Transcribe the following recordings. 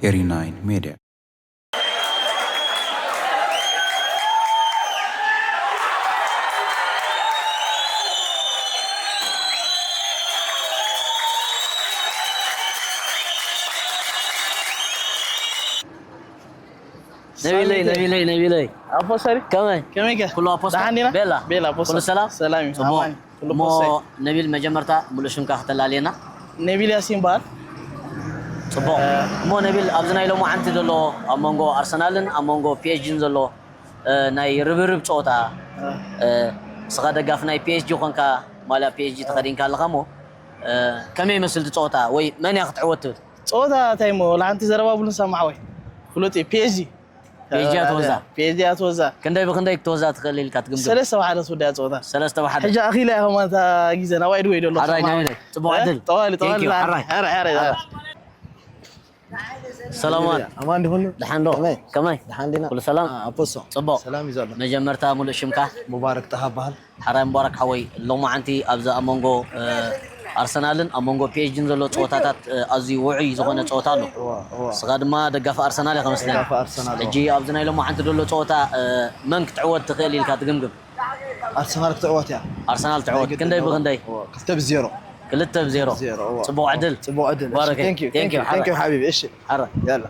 ኤሪ ናይን ሜድያ። ነቢለይ፣ ነቢለይ፣ ነቢለይ። ኣቦ ሰሪ። ከመይ? ከመይ ከ? ኩሉ ኣፖስቶ? ደሓን ዲና? ቤላ። ቤላ ኣፖስቶ። ኩሉ ሰላም? ሰላም እዩ። ጽቡቕ። ኣማን። ኩሉ እሞ ፖስቶ እዩ። ነቢል፣ መጀመርታ ሙሉእ ሽምካ ክተላልየና? ነቢል ያሲን በሃል። ጽቡቕ። እ፣ እሞ ነቢል፣ ኣብዚ ናይ ሎማዓንቲ ዘሎ ኣብ መንጎ ኣርሰናልን ኣብ መንጎ ፒ ኤስ ጂን ዘሎ፣ እ፣ ናይ ርብርብ ጸወታ፣ እ። እ፣ ንስኻ ደጋፊ ናይ ፒ ኤስ ጂ ኮንካ፣ ማልያ ፒ ኤስ ጂ ተኸዲንካ ኣለኻ እሞ፣ እ፣ ከመይ ይመስል እቲ ጸወታ ወይ መን እያ ክትዕወት ትብል? ጸወታ እንታይ እሞ፣ ወላ ሓንቲ ዘረባ ብሉ ንሰማዕ ወይ? ፍሉጥ እዩ፣ ፒ ኤስ ጂ። ፒ ኤስ ጂ ኣትወዛ። ፒ ኤስ ጂ ኣትወዛ። ክንደይ ብክንደይ ክትወዛ ትኽእል ኢልካ ትግምግም? ሰለስተ ብሓደ ትውዳእ ጸወታ። ሰለስተ ብሓደ። ሕጂ ኣኺለ እያ ከማን እታ ግዜ ናባይ ድወይ ደሎ ሓራይ ከማን። ናባይ። ጽቡቕ ዕድል። ጠዋሊ፣ ጠዋሊ፣ Thank you፣ ጥራይ። ሓራይ። ሓራይ፣ ሓራይ፣ ሓራይ። ጥራይ። ሰላማት። ኣማን ዲኹም? ደሓን ዶ? ከመይ? ከመይ? ደሓን ዲና? ኩሉ ሰላም? አ፣ ኣፖሶ። ጽቡቕ። ሰላም እዩ ዘሎ። መጀመርታ ሙሉእ ሽምካ? ሙባረክ ጣሃ በሃል። ሓራይ ሙባረክ ሓወይ፣ ሎማዓንቲ ኣብዚ ኣብ መንጎ፣ እ፣ ኣርሰናልን ኣብ መንጎ ፒ ኤስ ጂን ዘሎ ጸወታታት፣ እ፣ ኣዝዩ ውዑይ ዝኾነ ጸወታ ኣሎ። እዋ፣ እዋ። ንስኻ ድማ ደጋፊ ኣርሰናል ኢኻ መስለኒ። ደጋፊ ኣርሰናል፣ እዋ። ሕጂ ኣብዚ ናይ ሎማዓንቲ ዘሎ ጸወታ፣ እ፣ መን ክትዕወት ትኽእል ኢልካ ትግምግም? ኣርሰናል ክትዕወት እያ። ኣርሰናል ትዕወት። ናይ ግድን፣ ክንደይ እዋ። ብክንደይ? እዋ፣ ክልተ ብዜሮ። ክልተ ብዜሮ። ዜሮ፣ እዋ። ጽቡቕ ዕድል። ጽቡቕ ዕድል። እሺ፣ ባረከ። Thank you፣ Thank you፣ thank you፣ ሓራይ። ሓቢቢ። እሺ። ሓራይ። ያላ።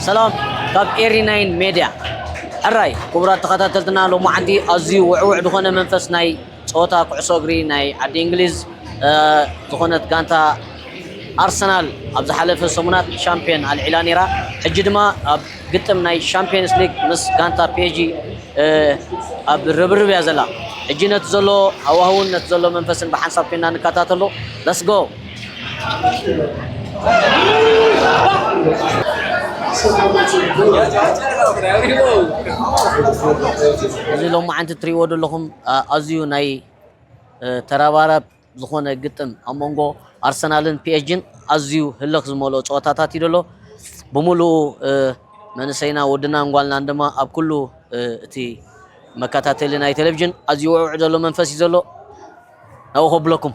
ሰላም ካብ ኤሪ ናይን ሜድያ። ሕራይ ክቡራት ተኸታተልትና፣ ሎማዓንቲ ኣዝዩ ውዕውዕ ዝኾነ መንፈስ ናይ ጸወታ ኩዕሶ እግሪ ናይ ዓዲ እንግሊዝ፣ እ፣ ዝኾነት ጋንታ ኣርሰናል ኣብ ዝሓለፈ ሰሙናት ሻምፒዮን ኣልዒላ ነይራ። ሕጂ ድማ ኣብ ግጥም ናይ ሻምፒዮንስ ሊግ ምስ ጋንታ ፒ ኤስ ጂ፣ እ፣ ኣብ ርብርብ እያ ዘላ። ሕጂ ነቲ ዘሎ ሃዋህውን ነቲ ዘሎ መንፈስን ብሓንሳብ ኮይና ንከታተሎ። Let's go። እዚ ሎማዓንቲ እትሪእዎ ዘለኹም፣ ኣ-፣ ኣዝዩ ናይ፣ እ፣ ተረባራብ ዝኾነ ግጥም ኣብ መንጎ ኣርሰናልን ፒ ኤስ ጂን ኣዝዩ ህልኽ ዝመልኦ ጸወታታት እዩ ዘሎ። ብምሉኡ፣ እ፣ መንእሰይና ወድናን ጓልናን ድማ ኣብ ኩሉ፣ እ፣ እቲ መከታተሊ ናይ ቴሌቪዥን ኣዝዩ ውዕውዕ ዘሎ መንፈስ እዩ ዘሎ። ናብኡ ከብለኩም።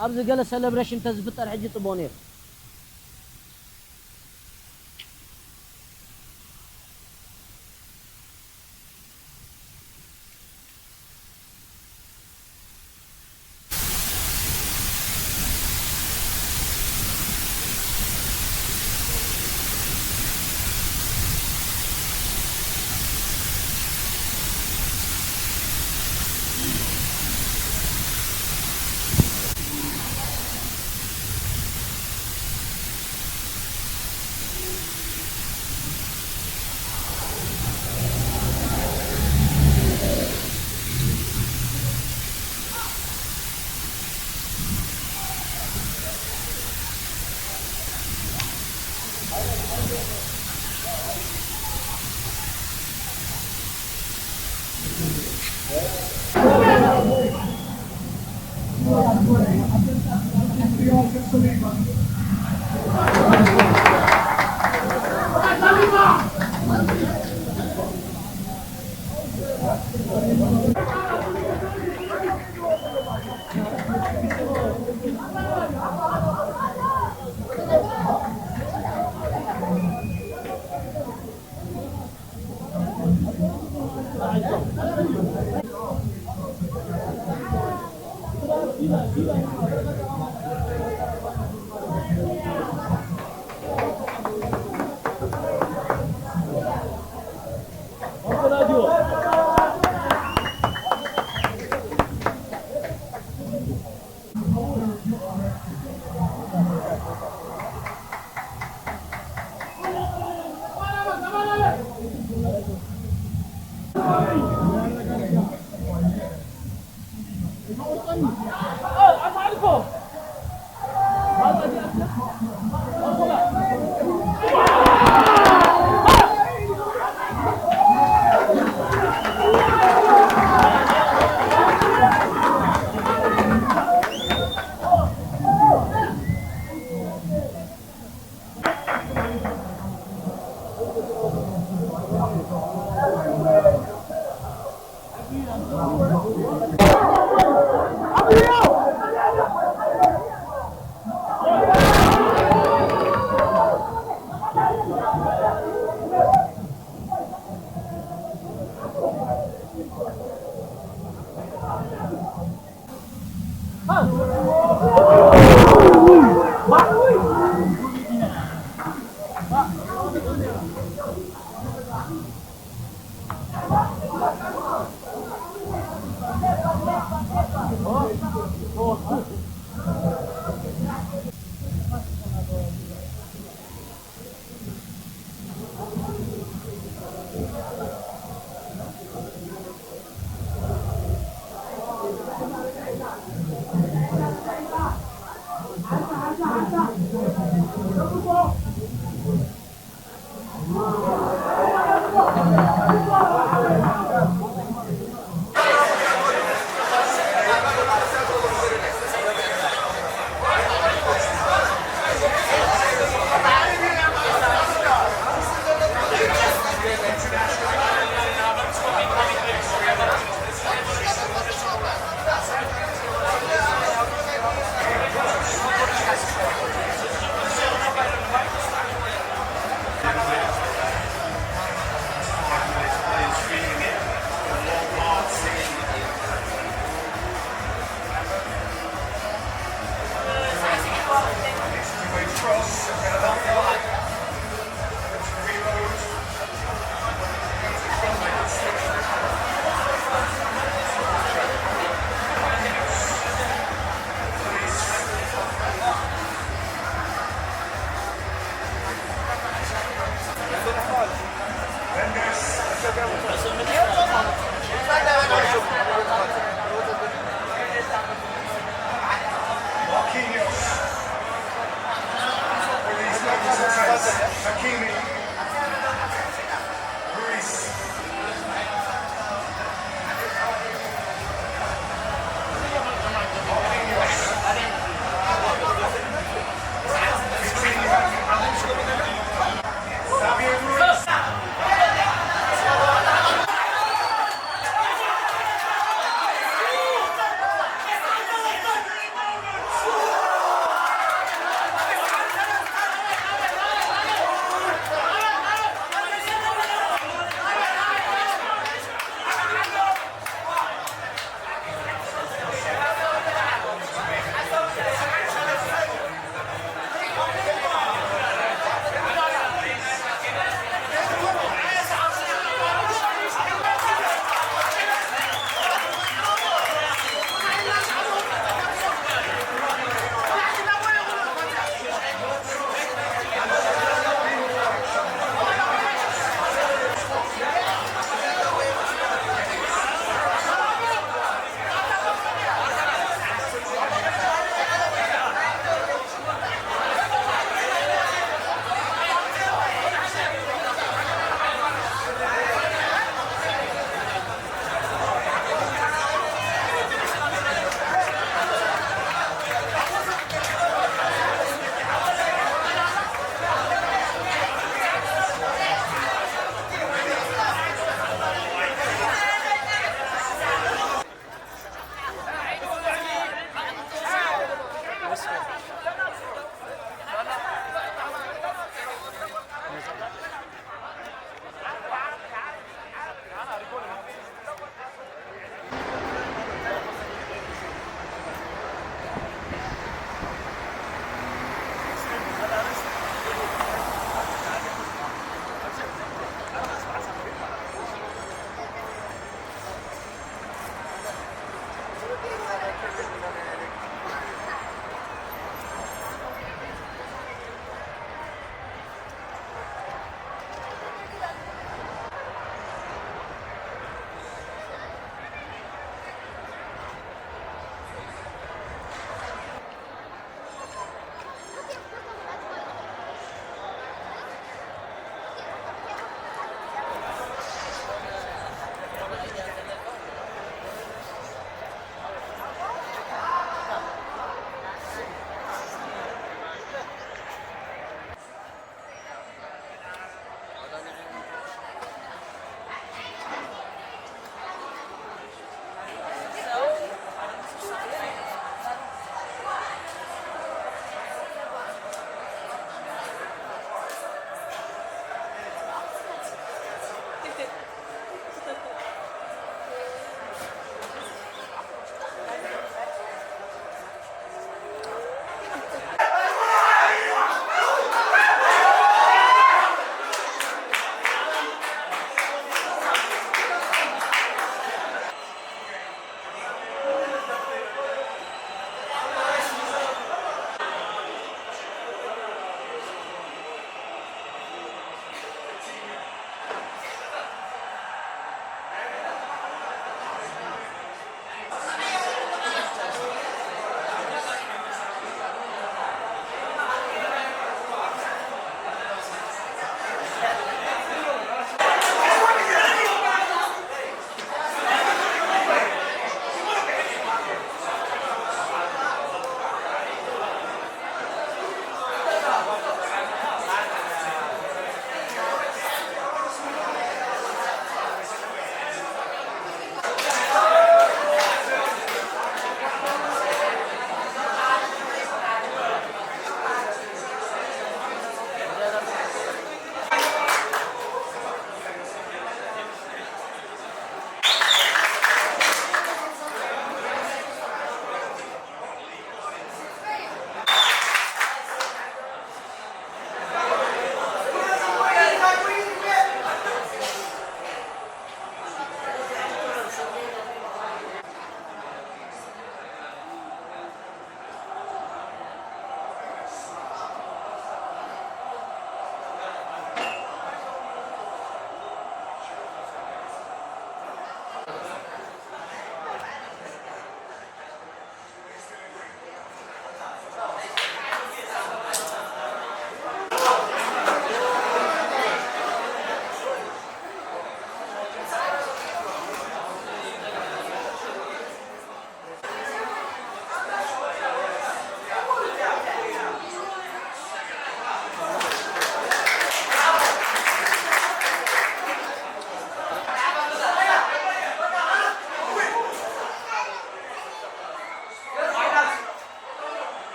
ኣብዚ ገለ ሰለብሬሽን ተዝፍጠር ሕጂ ጽቡቕ ነይሩ።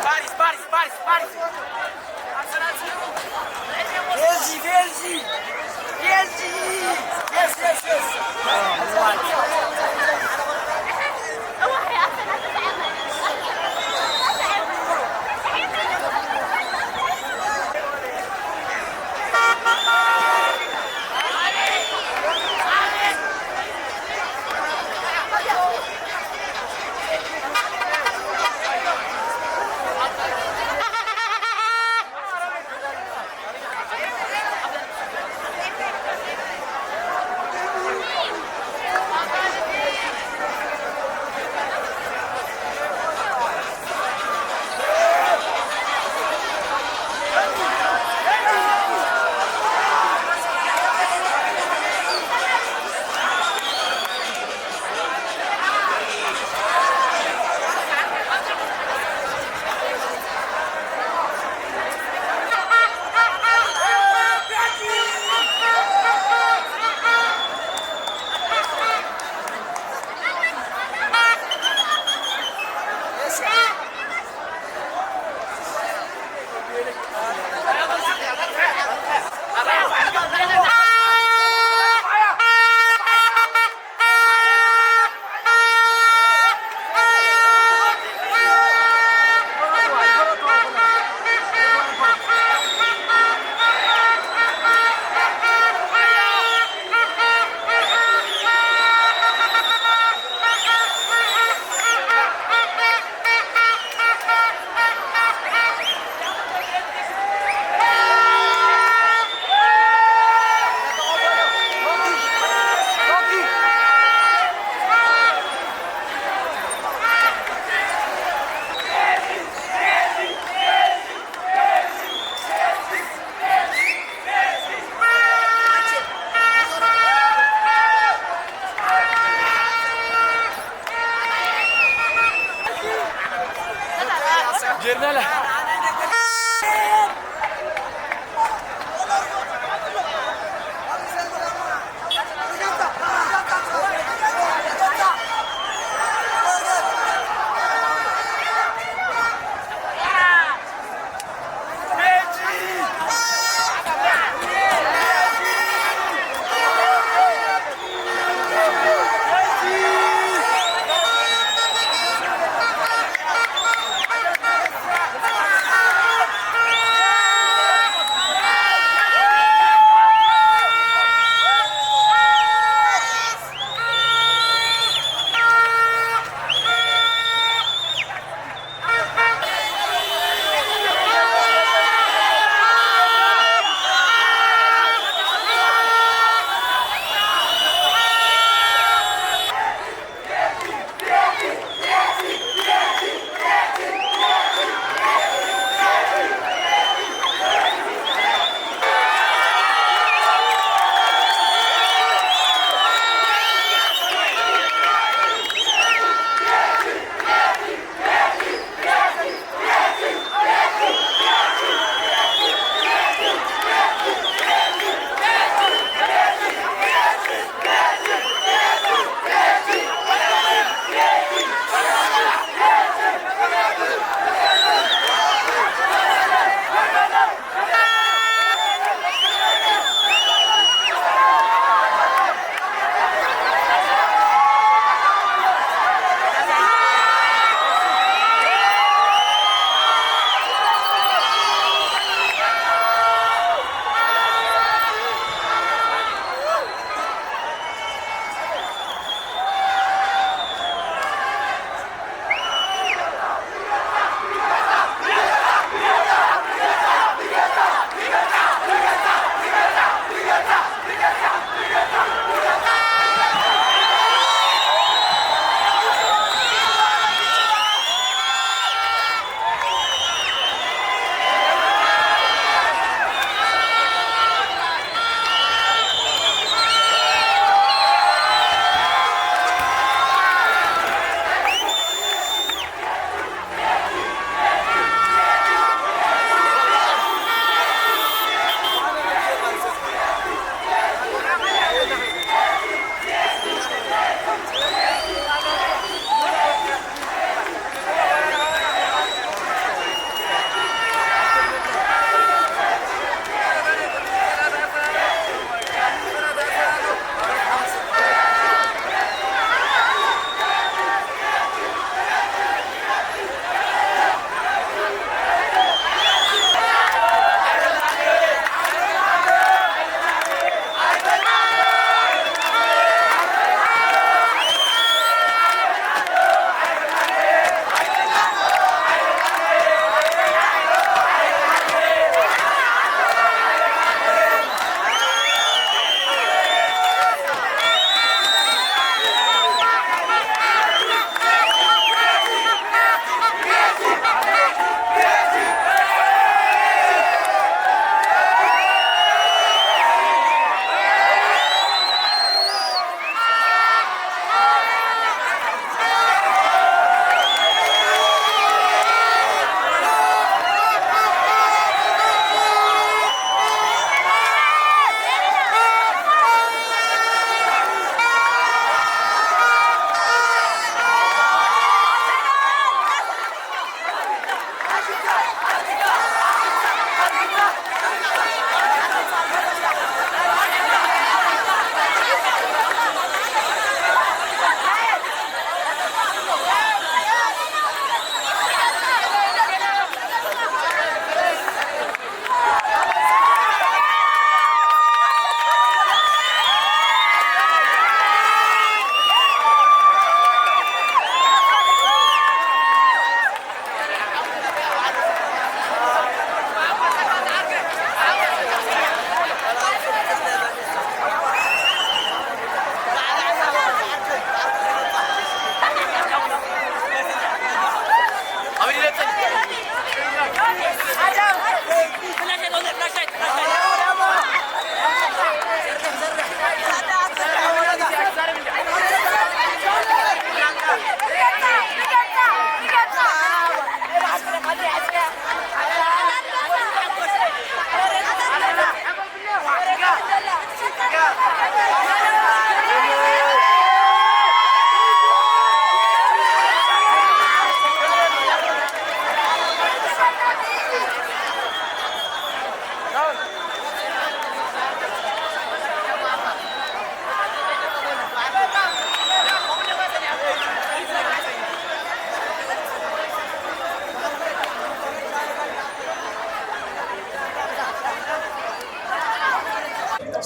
Paris, Paris, Paris, Paris. Verzi, Verzi. Verzi. Yes, yes, yes.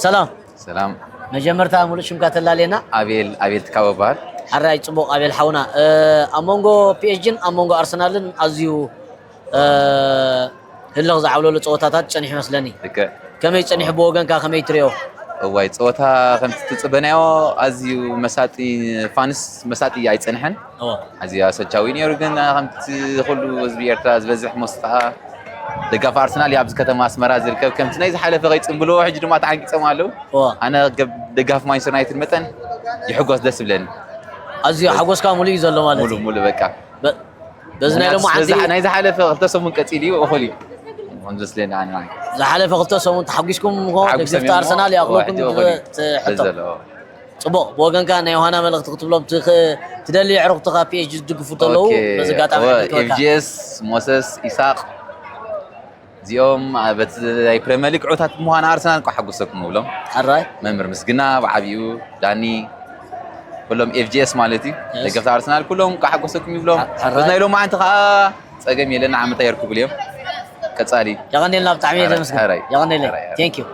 ሰላም። ሰላም። መጀመርታ ሙሉእ ሽምካ ተላልየና። ኣቤል ኣቤል ትካቦ በሃል። ሓራይ ጽቡቕ ኣቤል ሓውና። ኣብ መንጎ ፒኤስጂን ኣብ መንጎ ኣርሰናልን ኣዝዩ ህልኽ ዝዓብለሉ ጸወታታት ጸኒሑ መስለኒ። ልክዕ። ከመይ ጸኒሑ ብወገንካ ከመይ ትሪኦ? እዋይ ጸወታ ከምቲ ትጽበናዮ ኣዝዩ መሳጢ ፋንስ መሳጢ ኣይጸንሐን። ኣዝዩ ኣሰቻዊ ነይሩ ግን ከምቲ ኩሉ ህዝቢ ኤርትራ ዝበዝሕ ሞስ ከዓ ደጋፊ ኣርሰናል እዩ ኣብዚ ከተማ ኣስመራ ዝርከብ ከምቲ ናይ ዝሓለፈ ከይጽንብልዎ ሕጂ ድማ ተዓንቂጾም ኣለዉ። ኣነ ደጋፊ ማንቸስተር ዩናይትድ መጠን ይሕጎስ ደስ ይብለኒ። ኣዝዩ ሓጎስካ ሙሉእ እዩ ዘሎ ማለት እዩ። ሙሉእ በቃ። በዚ ናይ ሎማዓንቲ ናይ ዝሓለፈ ክልተ ሰሙን ቀፂሉ እዩ እኹል እዩ። ዝሓለፈ ክልተ ሰሙን ተሓጒስኩም እሞ ደገፍቲ ኣርሰናል ይኣኽለኩም ትሕቶ። ፅቡቕ ብወገንካ ናይ ዮሃና መልእኽቲ ክትብሎም ትደሊ ኣዕሩኽትኻ ፒኤስጂ ዝድግፉ ዘለዉ በዚ ኣጋጣሚ ክሕተካ። ኤፍጂኤስ፣ ሞሰስ፣ ኢሳቕ እዚኦም በቲ ናይ ፕሪምየር ሊግ ዕዉታት ብምዃን ኣርሰናል እንኳዕ ሓጎሰኩም ንብሎም። ሕራይ። መምህር ምስግና ብዓቢኡ ዳኒ ኩሎም ኤፍጂኤስ ማለት እዩ ደገፍቲ ኣርሰናል ኩሎም እንኳዕ ሓጎሰኩም ይብሎም። በዚ ናይ ሎማዓንቲ ከዓ ፀገም የለን ዓመታ የርክቡሉ እዮም። ቀፃሊ የቐኔልና ብጣዕሚ እየ ዘመስግን። የቐኔለይ። Thank you።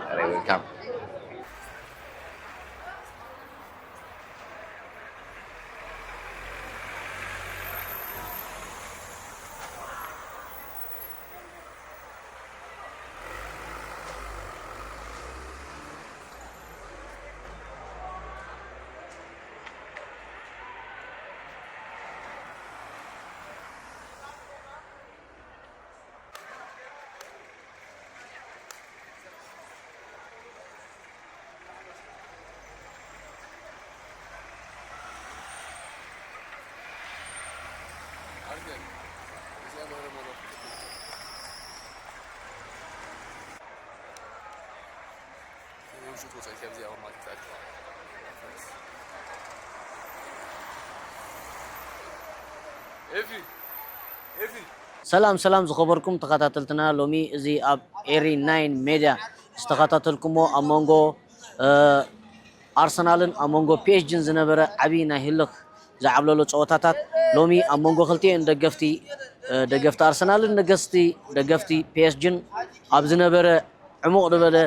ሰላም ሰላም ዝኸበርኩም ተኸታተልትና፣ ሎሚ እዚ ኣብ ኤሪ ናይን ሜድያ ዝተኸታተልኩሞ ኣብ መንጎ ኣርሰናልን ኣብ መንጎ ፒኤስጂን ዝነበረ ዓብዪ ናይ ህልኽ ዝዓብለሎ ፀወታታት ሎሚ ኣብ መንጎ ክልቲኤን ደገፍቲ ደገፍቲ ኣርሰናልን ደገፍቲ ደገፍቲ ፒኤስጂን ኣብ ዝነበረ ዕሙቕ ዝበለ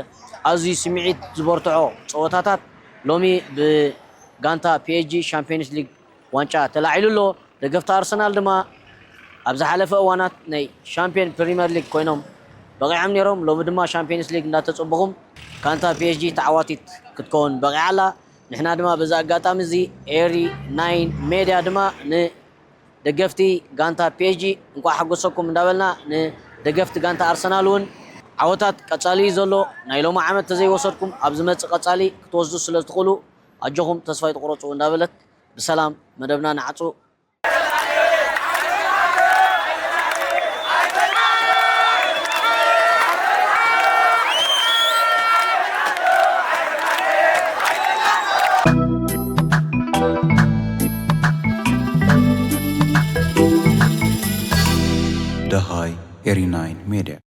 ኣዝዩ ስምዒት ዝበርትዖ ፀወታታት ሎሚ ብጋንታ ፒኤስጂ ሻምፒዮንስ ሊግ ዋንጫ ተላዒሉ ኣሎ። ደገፍቲ ኣርሰናል ድማ ኣብ ዝሓለፈ እዋናት ናይ ሻምፒዮን ፕሪምየር ሊግ ኮይኖም በቒዖም ነይሮም። ሎሚ ድማ ሻምፒዮንስ ሊግ እንዳተፀበኹም ጋንታ ፒኤስጂ ተዓዋቲት ክትከውን በቒዓ ኣላ። ንሕና ድማ በዚ ኣጋጣሚ እዚ ኤሪ ናይን ሜድያ ድማ ንደገፍቲ ጋንታ ፒኤስጂ እንቋዕ ሓጎሰኩም እንዳበልና ንደገፍቲ ጋንታ ኣርሰናል እውን ዓወታት ቀጻሊ እዩ ዘሎ። ናይ ሎሚ ዓመት ተዘይወሰድኩም ኣብ ዝመጽእ ቀጻሊ ክትወስዱ ስለ ትኽእሉ ኣጆኹም ተስፋ ኣይትቑረጹ እንዳበለት ብሰላም መደብና ንዓጹ። ደሃይ ኤሪ ናይን ሜድያ።